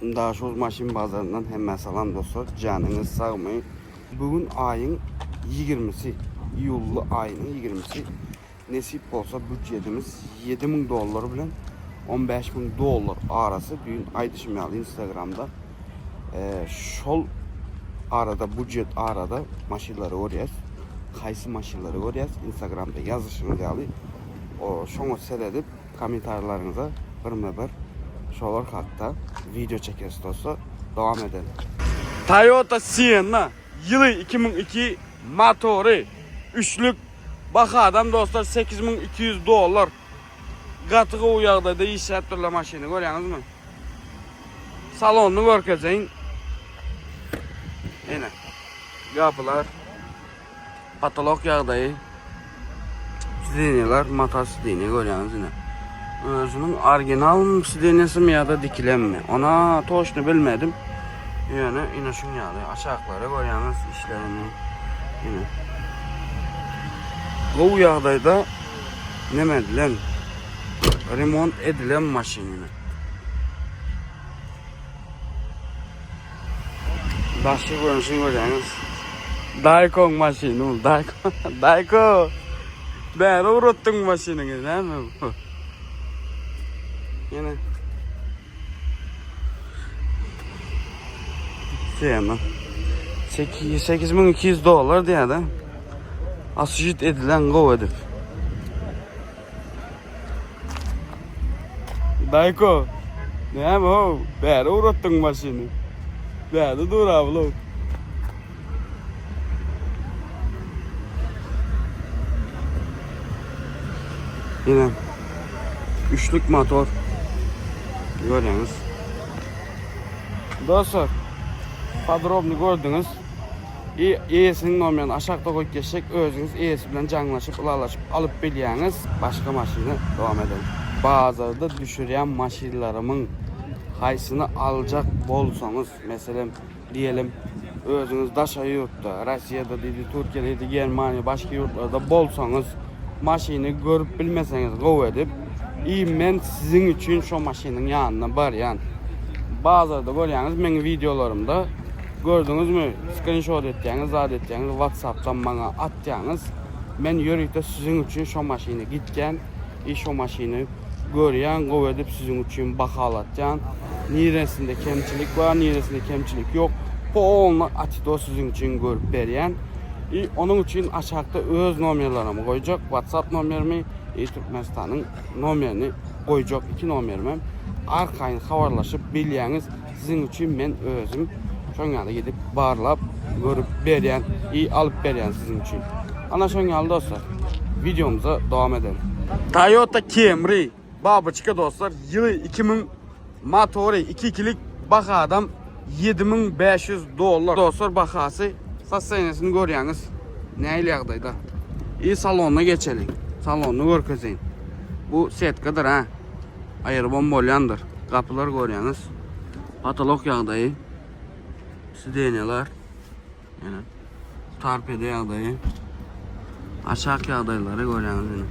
Daşoguz maşyn bazaryndan hemmä salam dostlar janyňyz sagmy bu gün aýyň ýigrimisi iýully aýynyň ýigrimisi nesip bolsa býudjetimiz 7000 dollar bilen 15000 dollar arasy düýn aýdyşym ýaly instagramda şol arada budjet arada maşynlary görýäs haýsy maşynlary görýäs instagramda ýazyşyňyz ýaly şoňa seredip Komentarlaryňyza birme bir şolar hakda wideo çekeris dostlar. Dowam edelim. Toyota Sienna ýyly 2002 motory üçlük bahadan dostlar 8200 dollar. Gaty gowy ýagdaýda işläp durlar maşyny görýäňizmi? Salonyny görkezeýin. Ene. Gapylar. Patolok ýagdaýy. Sidenýalar mata sidenýa görýäňiz ine. Özüniň original sidenýasymy ýa-da dikilenmi? Ona toçny bilmedim. Ýöne ine şuň ýaly aşaklary görýäňiz işlerini. Ine. Gowy ýagdaýda neme edilen? Remont edilen maşyn ine. Daşky görnüşini görýäňiz. Daýkoň maşyny bu. Daýko. Daýko. Bäri ugratdyň maşynyňy, näme bu? Ýene. Sena. 8200 dollar diýýär-de. Asujit edilen gowy edip. Daýko, näme how, bäri ugratdyň maşyny. Bärde dur ablo. Ýene üçlük motor. Görýäňiz. Dostlar, podrobny gördüňiz. I eýesiniň nomerini aşakda goýup geçsek özüňiz eýesi bilen jaňlaşyp ylalaşyp alyp bilýäňiz. Başga maşyna dowam edelim. Bazarda düşürýän maşynlarymyň haýsyny aljak bolsaňyz meselem diýelim özüňiz daşary ýurtda Rossiýada diýdi Türkiýede diýdi Germaniýa başga ýurtlarda bolsaňyz maşyny görüp bilmeseňiz gowy edip i men siziň üçin şo maşynyň ýanyna barýan. Bazarda görýäňiz meň wideolarymda Gördüňizmi skrinşot etýäňiz zat etýäňiz watsapdan maňa atýaňyz men ýörite siziň üçin şo maşyna gitýän i şo maşyny görýän gowy edip siziň üçin bahalatýan niresinde kemçilik bar niresinde kemçilik ýok polny atito siziň üçin görüp berýän i onuň üçin aşakda öz nomerlerimi goýjak watsap nomerimi i Türkmenistanyň nomerini goýjak iki nomerimem arkaýyn habarlaşyp bilýäňiz Siziň üçin men özüm şoň ýaly gidip barlap görüp berýän i alyp berýän siziň üçin. Ana şoň ýaly dostlar. Wideomyza dowam edelim. Toyota Camry babyçka dostlar ýyly 2000 motory 2 ikilik bahadam 7500 dollar dostlar bahasy sostoýaniýesini görýäňiz nähili ýagdaýda. I salonyna geçeliň. Salonyny görkezeýin. Bu setkadyr ha. Aýyrybam bolýandyr. Gapylar görýäňiz. Patolok ýagdaýy. Sidenýalar. Ýene torpeda ýagdaýy. Aşak ýagdaýlary görýäňiz ýene.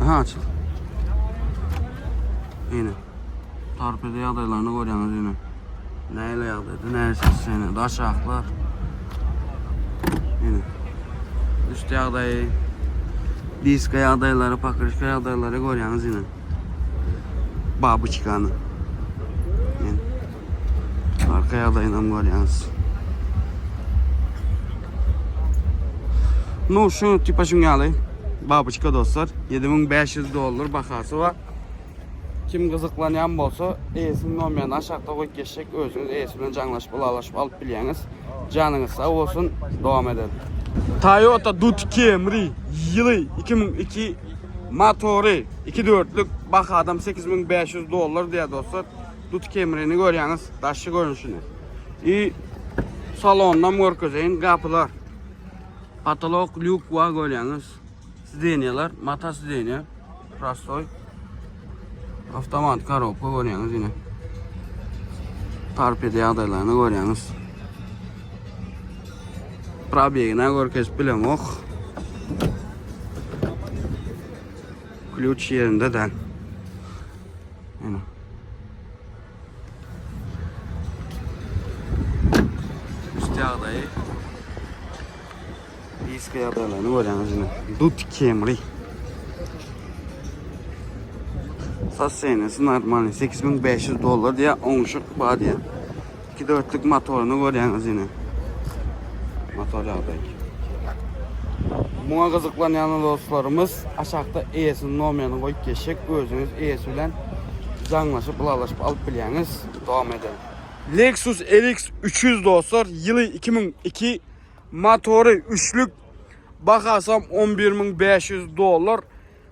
Aha açyl. Ýene. Torpeda ýagdaýlaryny görýäňiz ýene. Näle ýagdaýda, näle seslenýär. Daşaklar. Ýene. Üst ýagdaýy, diska ýagdaýlary, pokryşka ýagdaýlary görýäňiz ýene. Babuçkany. Ýene. Arka ýagdaýyny hem görýäňiz. Nu, şu tipa şuň ýaly. Babuçka dostlar. 7500 dollar bahasy bar. Kim gyzyklanýan bolsa eýesiniň nomerini aşakda goýup geçjek özüňiz eýesi bilen jaňlaşyp ylalaşyp alyp bilýäňiz. Janyňyz sag bolsun dowam edelim. Toyota Dut Camry ýyly 2002 motory 2 dörtlük bahadam 8500 dollar diýýär dostlar. Dut Camryny görýäňiz daşky görnüşini. I salonynam görkezeýin gapylar. Patolok lýuk bar görýäňiz. Sidenýalar mata sidenýa. Prostoý. Avtomat korobka görýäňiz ine. Torpeda ýagdaýlaryny görýäňiz. Probegine görkezip bilemok. Klýuç ýerinde däl. Ine. Diska ýagdaýlaryny görýäňiz ine. Dut Camry. Sassenesi normalny 8500 dollar diýýär, oňşuk bar diýýär. 2 dörtlük motoryny görýäňiz ine. Motor ýagdaýy. Muňa gyzyklanýan dostlarymyz aşakda eýesiniň nomerini goýup geçjek, özüňiz eýesi bilen jaňlaşyp, ylalaşyp alyp bilýäňiz. Dowam edelim. Lexus RX 300 dostlar, ýyly 2002, motory üçlük, bahasam 11500 dollar.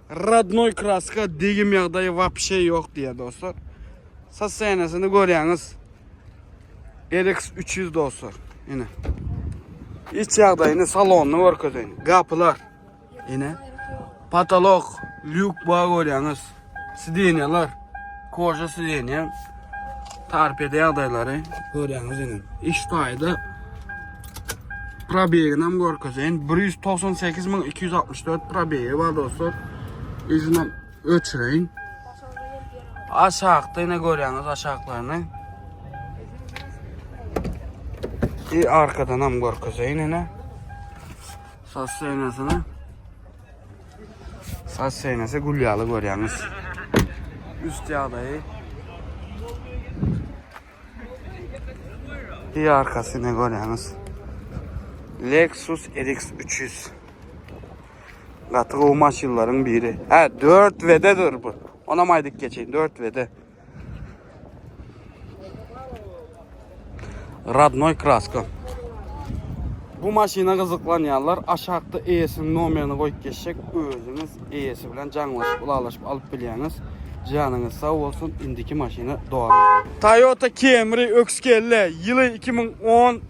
Rodnoý kraska degim ýagdaýy wapşe ýok diýýär dostlar. Sostoýaniýasyny görýäňiz. RX 300 dostlar. Ine. Iç ýagdaýyny salonyny görkezeýin. Gapylar. Ine. Patolok, lýuk bar görýäňiz. Sidenýalar. Koža sidenýa. Torpeda ýagdaýlary görýäňiz ine. Iç taýda probegini hem görkezeýin. 198264 probegi bar dostlar. Yzyny öçüreýin. Aşakda ine görýäňiz aşaklaryny. I arkadan hem görkezeýin ine. Sostoýaniýasyny. Sostoýaniýasy gül ýaly görýäňiz. Üst ýagdaýy. I arkasy ne görýäňiz. Lexus RX 300. Gaty gowy maşynlaryň biri. Hä, 4 WD-dir bu. Onam aýdyp geçeýin, 4 WD. Radnoý kraska. Bu maşyna gyzyklanýanlar aşakda eýesiniň nomerini goýup geçjek, özüňiz eýesi bilen jaňlaşyp, ylalaşyp alyp bilýäňiz. Janyňyz sag bolsun, indiki maşyna dowam edelim. Toyota Camry öküz kelle, ýyly 2010,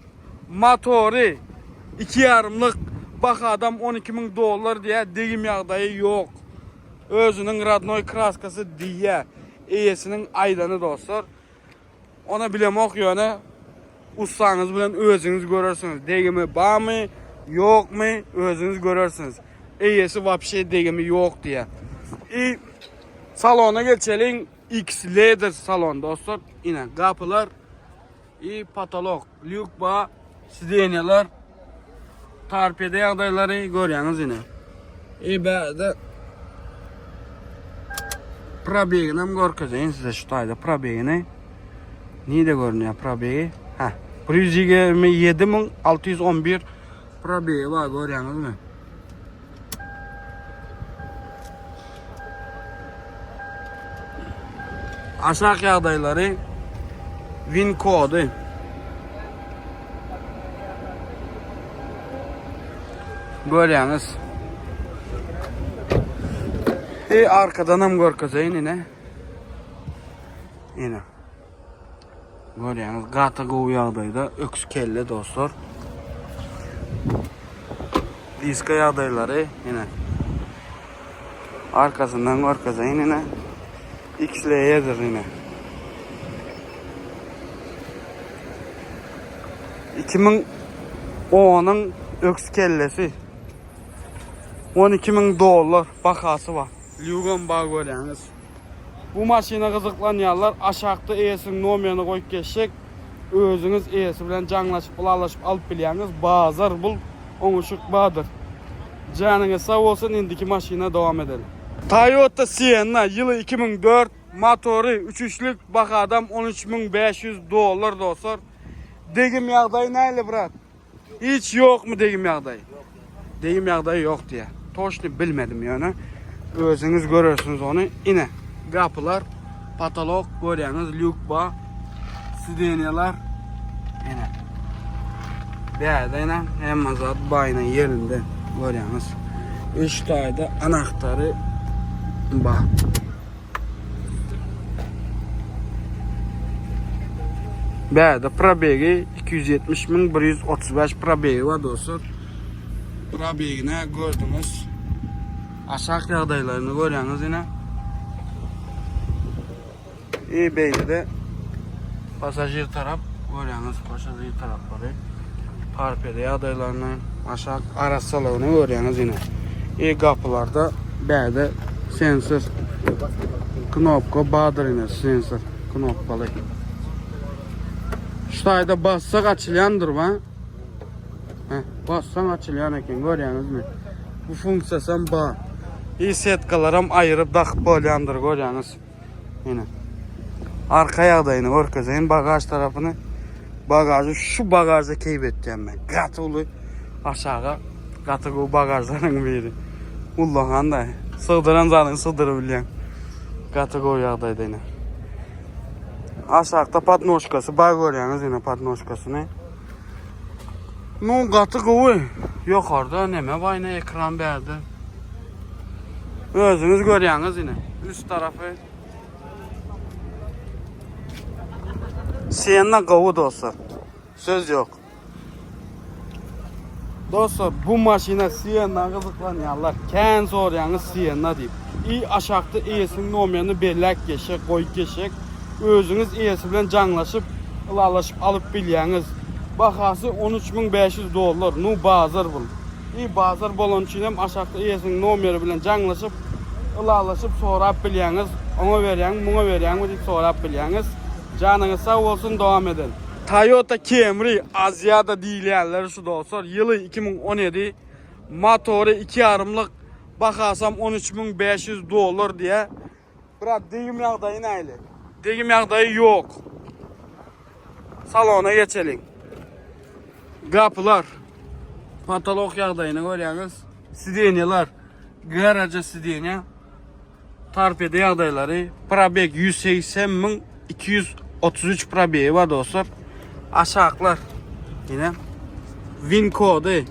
motory iki ýarymlyk, bahadam 12 müň dollar diýýär, degim ýagdaýy ýok. Özüniň radnoý kraskasy diýýär. Eýesiniň aýdany dostlar. Ona bilemok ýöne ussaňyz bilen özüňiz görersiňiz. Degimi barmy, ýokmy özüňiz görersiňiz. Eýesi wapşe degimi ýok diýýär. I salona geçeliň. X Leather salon dostlar. Ine gapylar i patolok, lýuk bar, sidenýalar, torpeda ýagdaýlary görýäňiz ine. I bärde probegini hem görkezeýin size şu taýda probegini. Nide görünýär probegi? Hä. 127611 probegi bar görýäňizmi? Aşak ýagdaýlary win kody. Görýäňiz. E arkadan hem görkezeýin ine. Ine. Görýäňiz gaty gowy ýagdaýda öküz kelle dostlar. Diska ýagdaýlary ine. Arkasyndan görkezeýin ine. XLE-dir ine. 2010-yň öküz kellesi. 12 müň dollar bahasy bar. Lýugam bar görýäňiz. Bu maşyna gyzyklanýanlar aşakda eýesiniň nomerini goýup geçjek. Özüňiz eýesi bilen jaňlaşyp ylalaşyp alyp bilýäňiz. Bazar bul oňuşyk bardyr. Janyňyz sag bolsun indiki maşyna dowam edeli. Toyota Sienna ýyly 2004 motory üç üçlük bahadam 13500 dollar dostlar. Degim ýagdaýy näli brat? Hiç ýokmy degim ýagdaýy? Degim ýagdaýy ýok diýýär. Toçny bilmedim ýöne. Özüňiz görersiňiz ony. Ine, gapylar, patolok görýäňiz, lýuk bar. Sidenýalar. Ine. Bärde ine hemme zat baýna ýerinde görýäňiz. Üç taýda anahtary bar. Bärde probegi 270 135 probegi bar dostlar. Probegine gördüňiz. Aşak ýagdaýlaryny görýäňiz ine. I beýle-de pasažir tarap görýäňiz, pasažir taraplary. Torpeda ýagdaýlaryny, aşak arassalygyny görýäňiz ine. I gapylarda bärde sensor knopka bardyr ine, sensor knopkaly. Şu taýda bassak açylýandyr ba. Heh. Bassaň açylýan eken, görýäňizmi? Bu funksiýasam bar. I setkalaram aýyryp dakyp bolýandyr, görýäňiz. Ine. Arka ýagdaýyny görkezeýin, bagaž tarapyny. Bagažy şu bagažda keýp etýän men. Gaty uly aşaga gaty gowy bagažlaryň biri. Ullakan-da. Sygdyran zadyňy sygdyryp bilýäň. Gaty gowy ýagdaýda ine. Aşakda podnožkasy bar görýäňiz ine podnožkasyny. Nu gaty gowy. Ýokarda neme bar ine ekran bärde. Özüňiz görýäňiz ine. Üst tarapy. Sienna gowy dostlar. Söz ýok. Dostlar bu maşyna Sienna gyzyklanýarlar. Kän soraýaňyz Sienna diýip. I aşakda eýesiniň nomerini belläp geçjek, goýup geçjek. Özüňiz eýesi bilen jaňlaşyp, ylalaşyp alyp bilýäňiz. Bahasy 13500 dollar. Nu bazar bul. I bazar bolany üçin hem aşakda eýesiniň nomeri bilen jaňlaşyp, ylalaşyp sorap bilýäňiz. Oňa berýäňmi, muňa berýäňmi diýip sorap bilýäňiz. Janyňyz sag bolsun, dowam edin. Toyota Camry Aziada diýilýänleri şu dostlar. Ýyly 2017, motory 2 ýarymlyk, bahasam 13500 dollar diýýär. Brat degim ýagdaýy nähili? Degim ýagdaýy ýok. Salona geçeliň. Gapylar. Patolok ýagdaýyny görýäňiz. Sidenýalar. Garaja sidenýa. Torpeda ýagdaýlary. Probeg 180 233 probegi bar dostlar. Aşaklar. Ýene. Win kody.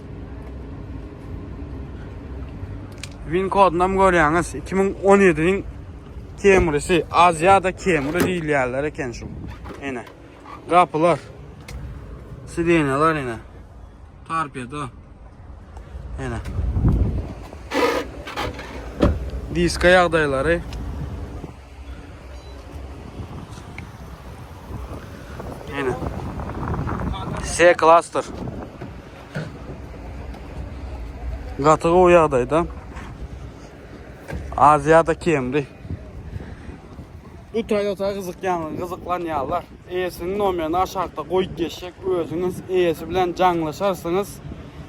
Win kodunam görýäňiz. 2017-niň Camry'si. Aziýada Camry diýilýärler eken şu. Ene. Gapylar. Sidenýalar ene. Torpedo. Ene. Diska ýagdaýlary. Ene. S klaster. Gaty gowy ýagdaýda. Aziýada Camry. Bu Toyota gyzykýan, gyzyklanýarlar. Eýesiniň nomerini aşakda goýup geçjek. Özüňiz eýesi bilen jaňlaşarsyňyz,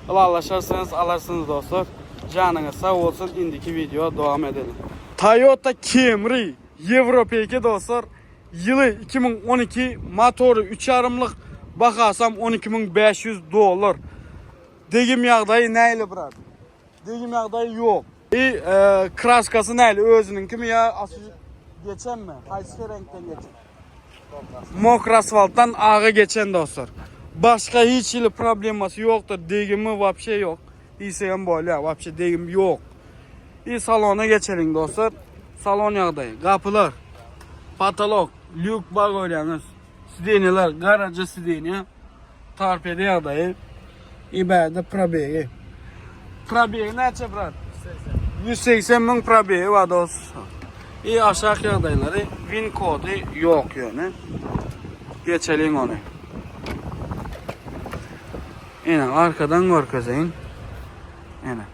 ylalaşarsyňyz, alarsyňyz dostlar. Janyňyz sag bolsun, indiki wideo dowam edeliň. Toyota Camry Ýewropeýki dostlar. Ýyly 2012, motory üç ýarymlyk, bahasam 12500 dollar. Degim ýagdaýy nähili brat? Degim ýagdaýy ýok. I kraskasy nähili özüniňkimi ýa geçenmi? Haýsy reňkden geçen? Mokry asfaltdan aga geçen dostlar. Başga hiç hili problemasy ýokdur. Degimi wapşe ýok. Diýsegem bolýar. Wapşe degim ýok. I salona geçeliň dostlar. Salon ýagdaýy. Gapylar. Patolok. Lýuk bar görýäňiz. Sidenýalar garaja sidenýa. Torpeda ýagdaýy. I bärde probegi. Probegi näçe brat? 180 müň probegi bar dost. I aşak ýagdaýlary win kody ýok ýöne. Geçeliň ony. Ene arkadan görkezeýin. Ene.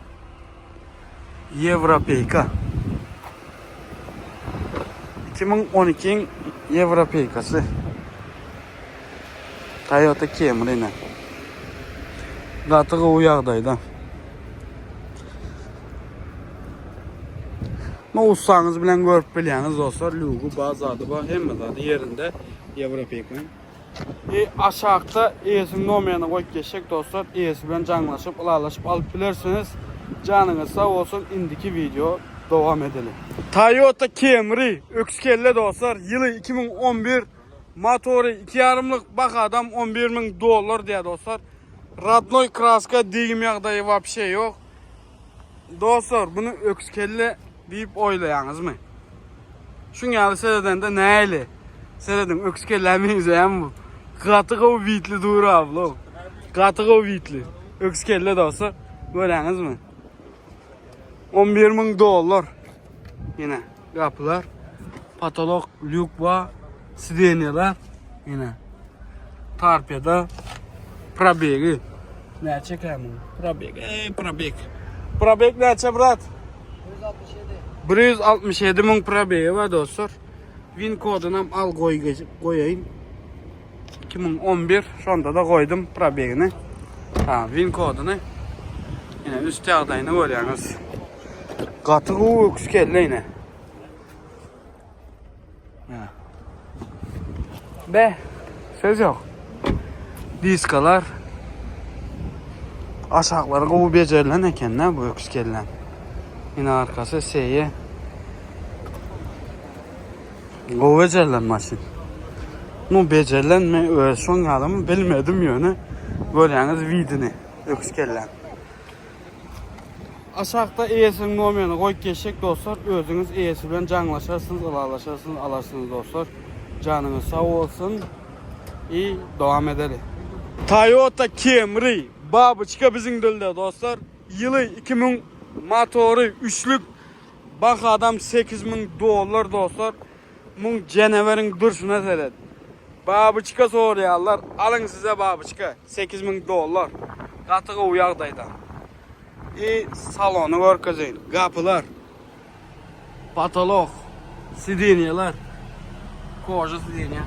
Ýewropeýka. 2012-iň Ýewropeýkasy. Toyota Camry ine. Gaty gowy ýagdaýda. No ussaňyz bilen görüp bilýäňiz dostlar, lýugy bar, zady bar, hemme zady ýerinde Ýewropeýkanyň. I aşakda eýesiniň nomerini goýup geçjek dostlar, eýesi bilen jaňlaşyp, ylalaşyp alyp bilersiňiz. Janyňyz sag bolsun, indiki wideo dowam edeli. Toyota Camry öküz kelle dostlar, ýyly 2011, motory 2 ýarymlyk, bahadam 11 müň dollar diýýär dostlar. Rodnoý kraska degim ýagdaýy wapşe ýok. Dostlar, bunu öküz kelle diýip oýlaýaňyzmy? Şuň ýaly seredende näli? Serediň, öküz kellä meňzeýärmi bu? Gaty gowy widli dur ablo. Gaty gowy widli. Öküz kelle dostlar, görýäňizmi? 11 müň dollar. Ýene gapylar, patolok, lýuk bar, sidenýalar. Ýene torpeda, probegi. Näçe ekan bu? Probeg, ey probeg. Probeg näçe brat? 167. 167 müň probegi bar dostlar. Win kodunam al goý goýaýyn. 2011 şonda da goýdum probegini. Ha, win koduny. Ine üst ýagdaýyny görýäňiz. Gaty gowy öküz kelle ine. Be, söz ýok. Diskalar aşaklary gowy bejerilen eken-de bu öküz kellen. Ine arkasy seýe. Gowy bejerilen maşyn. Nu bejerilenmi, öz şoň ýalymy bilmedim ýöne görýäňiz widini öküz kellen. Aşakda eýesiniň nomerini goýup geçjek dostlar özüňiz eýesi bilen jaňlaşarsyňyz ylalaşarsyňyz alarsyňyz dostlar janyňyz sag bolsun i dowam edeli. Toyota Camry babyçka biziň dilde dostlar ýyly 2000 motory üçlük bahadam 8000 dollar dostlar muň jeneweriň durşuna seret babyçka soraýarlar alyň size babyçka 8000 dollar gaty gowy ýagdaýda. I salony görkezeýin. Gapylar. Potolok. Sidenýalar. Koža sidenýa.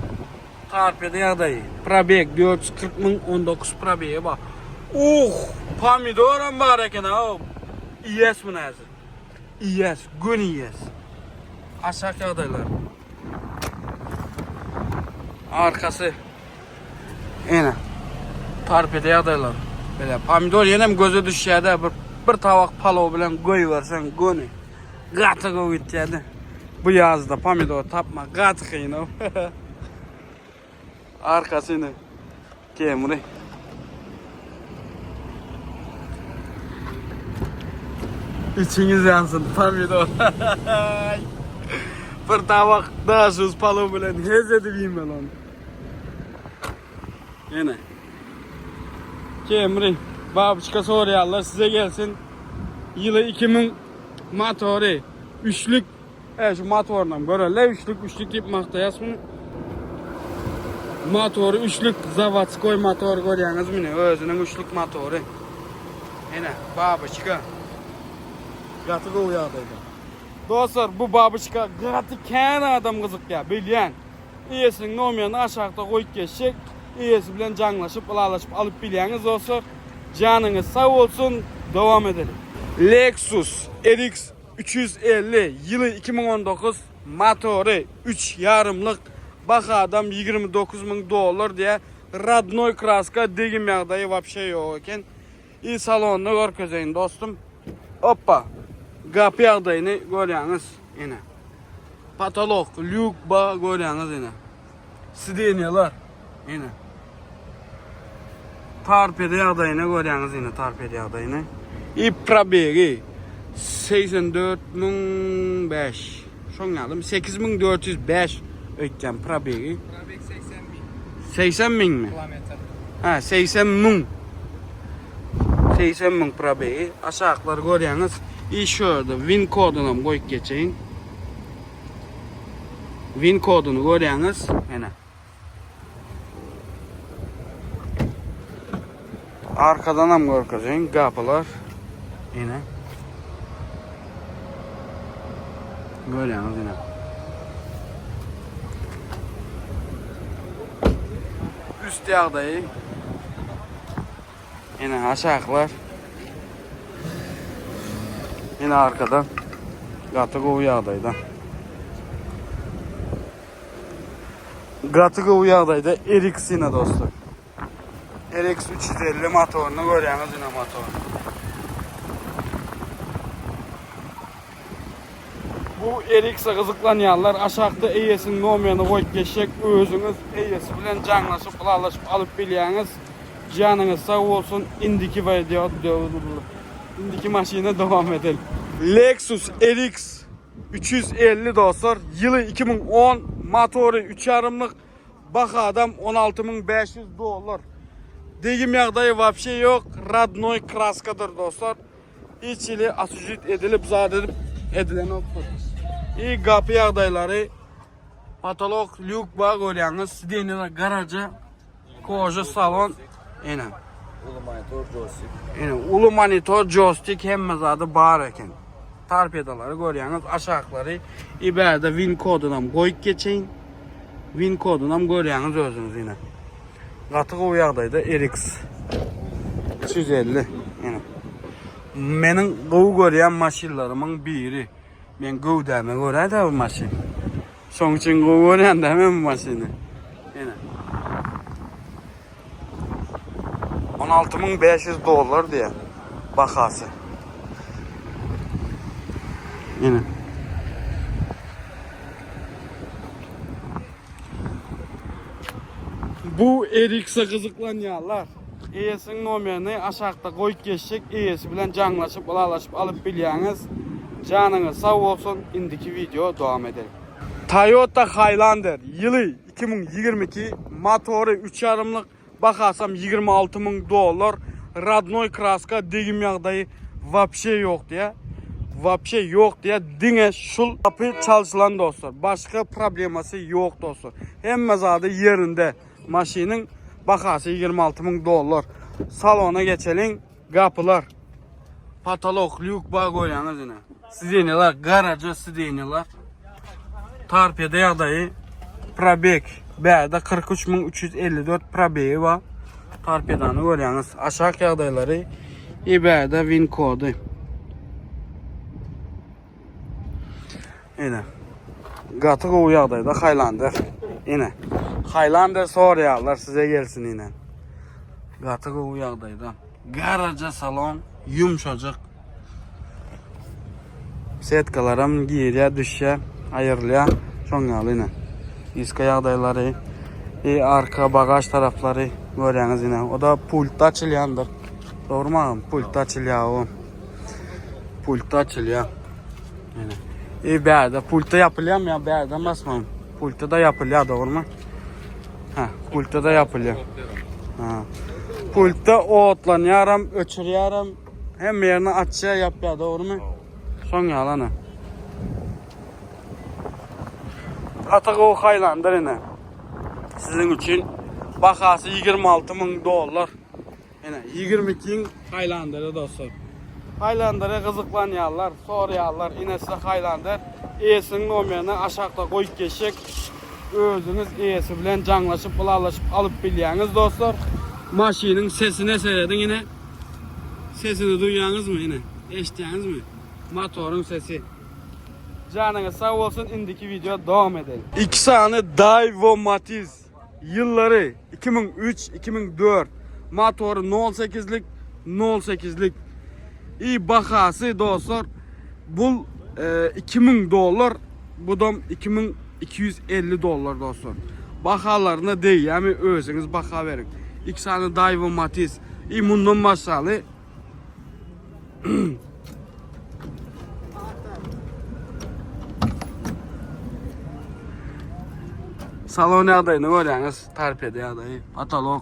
Torpeda ýagdaýy. Probeg 440 1019 probegi bar. Uh, pomidoram bar eken ha. Iýes muny häzir. Iýes, gün iýes. Aşak ýagdaýlar. Arkasy. Ene. Torpeda ýagdaýlar. Bile pomidor ýenem göze düşýär-de bir bir tabak palow bilen goýberseň göni. Gaty gowy gitýär-de. Bu ýazda pomidor tapmak gaty kyn. Arkasy ine. Camry. Içiňiz ýansyn pomidor. Bir tabak daşuz palow bilen hez edip iýmeli ony. Ene. Camry. Babuçka soraýarlar size gelsin. Ýyly 2000 motory. Üçlük. E şu motorynam görelle üçlük üçlük diýip magtaýas muny. Motory üçlük zawodskoý motor görýäňiz mine özüniň üçlük motory. Ene babuçka. Gaty gowy ýagdaýda. Dostlar bu babuçka gaty kän adam gyzykýar bilýän. Eýesiniň nomerini aşakda goýup geçjek. Eýesi bilen jaňlaşyp, ylalaşyp alyp bilýäňiz dostlar. Janyňyz sag bolsun. Dowam edeliň. Lexus RX 350 ýyly 2019 motory 3 ýarymlyk bahadam 29 müň dollar diýä radnoý kraska degim ýagdaýy wapşe ýok eken. I salonyny görkezeýin dostum. Oppa. Gapy ýagdaýyny görýäňiz ine. Patolok, lýuk ba görýäňiz ine. Sidenýalar ine. Torpeda ýagdaýyny görýäňiz ine torpeda ýagdaýyny. I probegi 84005. Şoň ýaly 8405 öýtýän probegi. Probeg 80 bin. 80 müňmi? Kilometr. Ha, 80 müň. 80 müň probegi. Aşaklar görýäňiz. I şu ýerde win kodunam goýup geçeýin. Win koduny görýäňiz. Ene. Arkadan hem görkezeýin gapylar. Ene. Görýäňiz ene. Üst ýagdaýy. Ene aşaklar. Ene arkadan. Gaty gowy ýagdaýda. Gaty gowy ýagdaýda RX ine dostlar. RX 350 motoryny görýäňiz ine motor. Bu RX-e gyzyklanýanlar aşakda eýesiniň nomerini goýup geçjek özüňiz eýesi bilen jaňlaşyp ylalaşyp alyp bilýäňiz. Janyňyz sag bolsun indiki wideo indiki maşyna dowam edeli. Lexus RX 350 dostlar ýyly 2010 motory 3 ýarymlyk bahadam 16500 dollar. Degim ýagdaýy wapşe ýok radnoý kraskadyr dostlar. Hiç hili asujit edilip zat edip edilenokdyr. I gapy ýagdaýlary patolok lýuk bar görýäňiz sidenýalar garaja Koja salon ene. Uly monitor joystick. Ene uly monitor joystick hemme zady bar eken. Torpedalary görýäňiz aşaklary. I bärde win kodunam goýup geçeýin. Win kodunam görýäňiz özüňiz ine. Gaty gowy ýagdaýda RX. 350. Ýene. Meniň gowy görýän maşynlarymyň biri. Men göwdäme görä-de bu maşyn. Şoň üçin gowy görýän dä men bu maşyny. Ýene. 16500 dollar diýýär bahasy. Ýene. Bu RX-e gyzyklanýarlar. Eýesiniň nomerini aşakda goýup geçjek, eýesi bilen jaňlaşyp, ylalaşyp alyp bilýäňiz. Janyňyz sag bolsun, indiki wideo dowam edelim. Toyota Highlander ýyly 2022, motory üç ýarymlyk, bahasam 26 müň dollar, radnoý kraska, degim ýagdaýy wapşe ýok diýýär. Wapşe ýok diýýär, diňe şul gapy çalşylan dostlar. Başga problemasy ýok dostlar. Hemme zady ýerinde. Maşynyň bahasy 26 müň dollar. Salona geçeliň. Gapylar. Patolok, lýuk bar görýäňiz ine. Sidenýalar, garaja sidenýalar. Torpeda ýagdaýy probeg. Bärde 43354 probegi bar. Torpedany görýäňiz. Aşak ýagdaýlary i bärde win kody. Ine. Gaty gowy ýagdaýda Highlander. Ine. Highlander soraýarlar size gelsin ine. Gaty gowy ýagdaýda. Garaja salon, ýumşajyk. Setkalaram girýär, düşýär, aýrylýar. Şoň ýaly ine. Diska ýagdaýlary, i arka bagaž taraplary görýäňiz ine. O da pultda açylýandyr. Dogrymy agam? Pultda açylýar o. Pultda açylýar. Ine. E bärde pultda ýapylýarmy ýa bärden basmaly? Pultda da ýapylýar, dogrymy? Ha, pultda da ýapylýar. Ha. Pultda otlanýaram, öçürýärem, hemme ýerini açýar, ýapýar, dogrymy? Şoň ýaly ana. Gaty gowy haýlandyr ine. Siziň üçin bahasy 26 müň dollar. Ine, 22-iň Highlandery dostlar. Highlandere gyzyklanýarlar, soraýarlar. Ine size Highlander. Eýesiniň nomerini aşakda goýup geçjek. Özüňiz eýesi bilen jaňlaşyp, ylalaşyp alyp bilýäňiz dostlar. Maşynyň sesine serediň ine. Sesini duýýaňyzmy ine? Eşitýäňizmi? Motoryň sesi. Janyňyz sag bolsun, indiki wideo dowam edeliň. Iki sany Daewoo Matiz. Ýyllary 2003, 2004. Motory nol sekizlik, nol sekizlik. I bahasy dostlar bul 2000 dollar, budam 2250 dollar dostlar. Bahalaryna degýärmi özüňiz baha beriň. Iki sany Daewoo Matiz. I mundan başgaly Salon ýagdaýyny görýäňiz, torpeda ýagdaýy, patolok,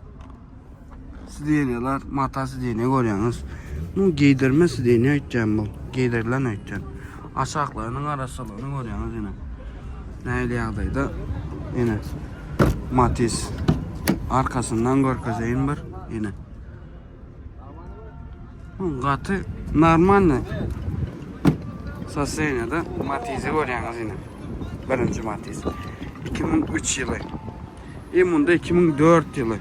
sidenýalar, mata sidenýa görýäňiz. Bu geýdirme sidenýa öýtýän bu, geýdirilen öýtýän. Aşaklarynyň arassalygyny görýäňiz ine. Nähili ýagdaýda ine. Matiz. Arkasyndan görkezeýin bir ine. Gaty normalny sostoýaniýada Matizi görýäňiz ine. Birinji Matiz. 2003 ýyly. E munda 2004 ýyly.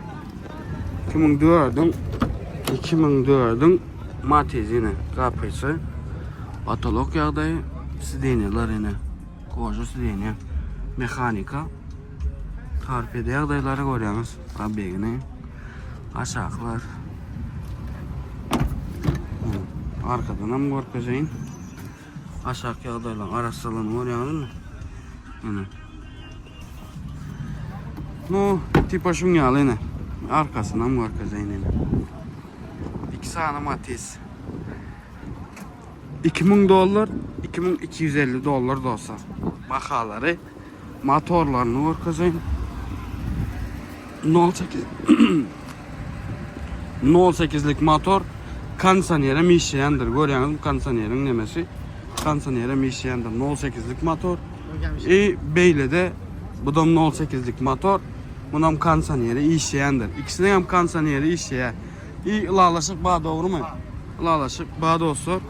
2004-iň 2004-iň Matizi ine gapysy. Patolok ýagdaýy, sidenýalar ine. Koža sidenýa. Mehanika. Torpeda ýagdaýlary görýäňiz, probegini. Aşaklar. Arkadan hem görkezeýin. Aşak ýagdaýlaryň arassalygyny görýäňizmi? Ine. Nu, tipa şuň ýaly ine. Arkasyny hem görkezeýin ine. Iki sany Matiz. 2000 dollar, 2250 dollar dostlar. Bahalary Motorlaryny görkezeýin. 0.8 0.8-lik motor kondisionerem işleýändir. Görýäňizmi kondisioneriň nemesi? Kondisionerem işleýändir. 0.8-lik motor. I beýlede budam 0.8-lik motor. Munam kondisioneri işleýändir. Ikisiniň hem kondisioneri işleýär. I ylalaşyk bar dogrymy? Ylalaşyk bar dostlar.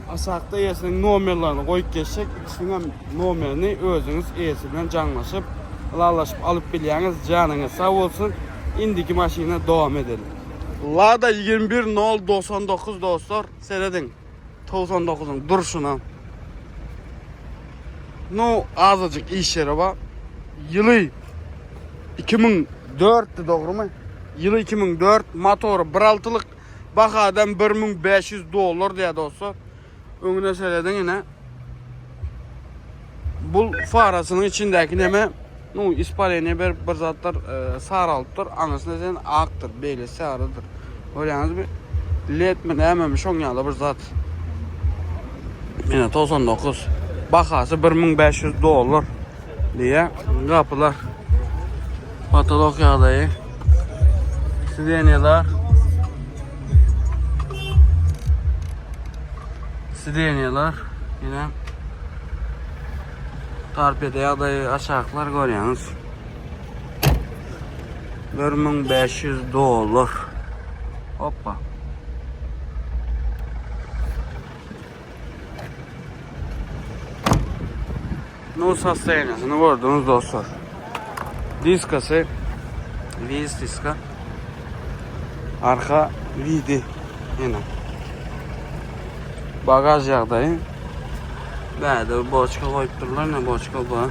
Aşakda eýesiniň nomerlerini goýup geçjek, ikisiniň hem nomerini özüňiz eýesi bilen jaňlaşyp, ylalaşyp alyp bilýäňiz. Janyňyz sag bolsun. Indiki maşyna dowam edeliň. Lada 21099 dostlar, serediň. 99-yň durşuna. Nu, azajyk iş ýeri bar. Ýyly 2004-di dogrumy? Ýyly 2004, motory 1.6-lyk, bahadan 1500 dollar diýýär dostlar. Öňüne serediň ine. Bul farasynyň içindäki neme? Nu, ispareniýe berip bir zatlar e, saralypdyr. Aňyrsyna sen akdyr, beýle sarydyr. Görýäňizmi? Ledmi nämemi şoň ýaly bir zat. Ine 99. Bahasy 1500 dollar diýe gapylar. Patolog ýagdaýy. Sidenýalar. Sidenýalar. Ine. Torpeda ýagdaýy aşaklar görýäňiz. 1500 dollar. Hoppa. Nu sostoýaniýasyny gördüňiz dostlar. Diskasy viz diska. Arka vidi ýene. Bagaj ýagdaýy. Bäde boçka goýupdyrlar, ne boçka bu.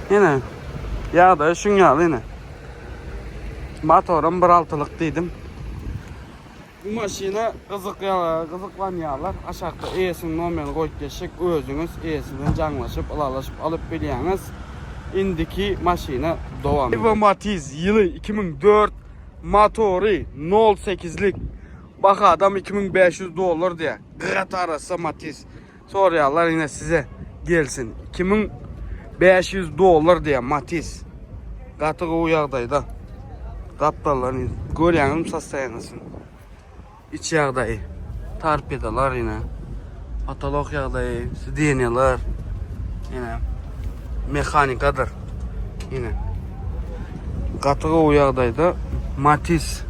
Ýene ýagdaýy şuň ýaly ýene. Motoram 1.6-lyk diýdim. Bu maşyna gyzyklanýarlar. Aşakda eýesiniň nomerini goýup geçjek. Özüňiz eýesi bilen jaňlaşyp, ylalaşyp alyp bilýäňiz. Indiki maşyna dowam. Evo Matiz ýyly 2004 motory 0.8-lik bahadam 2500 dollar diýýär. Gaty arassa Matiz. Soraýarlar ine size gelsin. 2500 dollar diýýär Matiz. Gaty gowy ýagdaýda. Gapdallaryny görýäňizmi sostoýaniýasyny? Iç ýagdaýy. Torpedalar ine. Potolok ýagdaýy, sidenýalar. Ine. Mehanikadyr. Ine. Gaty gowy ýagdaýda Matiz.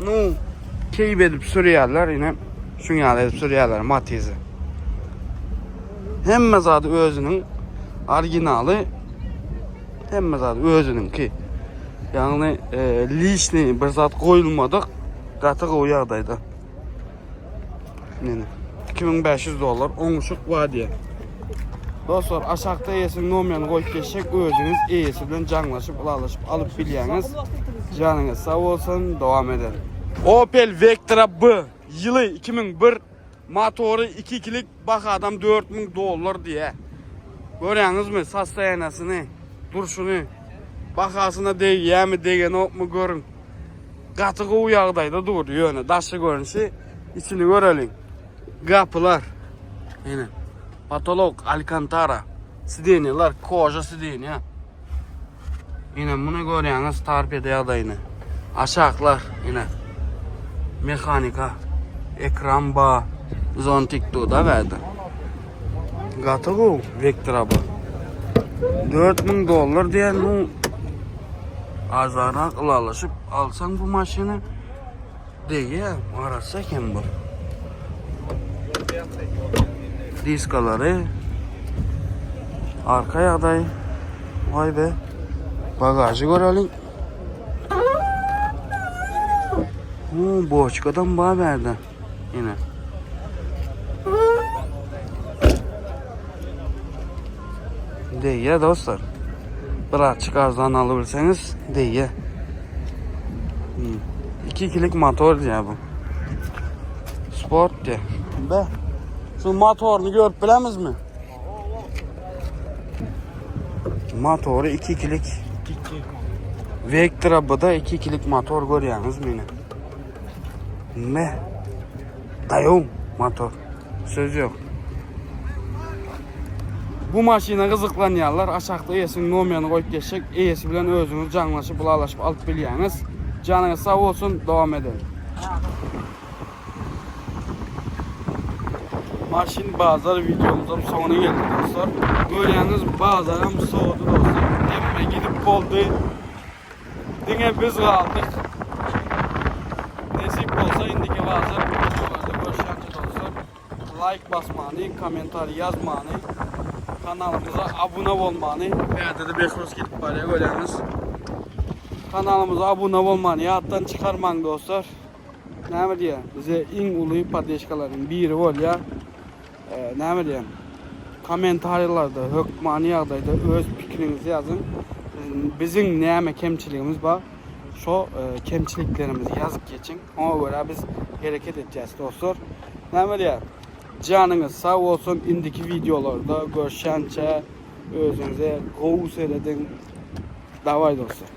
Nu, keýp edip sürýärler ine. Şuň ýaly edip sürýärler Matizi. Hemme zady özüniň originaly. Hemme zady özüniňki. Ýagny e, lişni bir zat goýulmadyk. Gaty gowy ýagdaýda. Meni 2500 dollar oňuşyk bar diýe. Dostlar, aşakda eýesiniň nomerini goýup geçjek, özüňiz eýesi bilen jaňlaşyp, ylalaşyp alyp bilýäňiz. Janyňyz sag bolsun, dowam edelim. Opel Vectra B ýyly 2001 motory 2-2-lik bahadam 4000 dollar diýe. Görýäňizmi sostoýaniýasyny, durşuny, bahasyna degýärmi, degenokmy görüň. Gaty gowy ýagdaýda dur, ýöne daşy görnüşi, içini göreliň. Gapylar. Ine. Potolok alkantara. Sidenýalar koža sidenýa. Ine muny görýäňiz torpeda ýagdaýyny. Aşaklar ine. Mehanika. Ekran ba. Zontik duda bärde. Gaty gowy Vectra bu. 4000 dollar diýen bu arzanrak ylalaşyp alsaň bu maşyny degýär. Arassa eken bu. Diskalary arka ýagdaý Vay be. Bagajy göreliň. Hu, boçkadan bar bärde. Ine. Degýär dostlar. Birazçyk arzan alybilseňiz degýär. Hmm. 2 ikilik motor diýär bu. Sport diýär. Be. Şu motoryny görüp bilemizmi? Motory 2 ikilik. Vectra bu da 2 ikilik motor görýäňizmi ine? Ne? Daýaw motor. Söz ýok. Bu maşyna gyzyklanýanlar aşakda eýesiniň nomerini goýup geçjek. Eýesi bilen özüňiz jaňlaşyp, ylalaşyp alyp bilýäňiz. Janyňyz sag bolsun, dowam edelim. Maşyn bazar videomuzam soňuna geldi dostlar. Görýäňiz bazaram sowdy dostlar. Hemme gidip boldy. Diňe biz galdyk. Nesip bolsa indiki bazar videolarda görüşýänçe dostlar. Like basmany, kommentariý ýazmany. Kanalymyza abuna bolmany, bärde-de Behruz gidip barýar görýäňiz. Kanalymyza abuna bolmany ýatdan çykarmaň dostlar. Näme diýýär? Bize iň uly poddeşkalaryň biri bolýar. Näme diýýär? Kommentariýalarda hökmany ýagdaýda öz pikiriňizi ýazyň. Biziň näme kemçiligimiz bar? Şo kemçiliklerimizi ýazyp geçiň. Oňa görä biz hereket etýäs dostlar. Näme diýýär? Janyňyz sag bolsun indiki wideolarda görşänçä özüňize gowy serediň. Daway dostlar.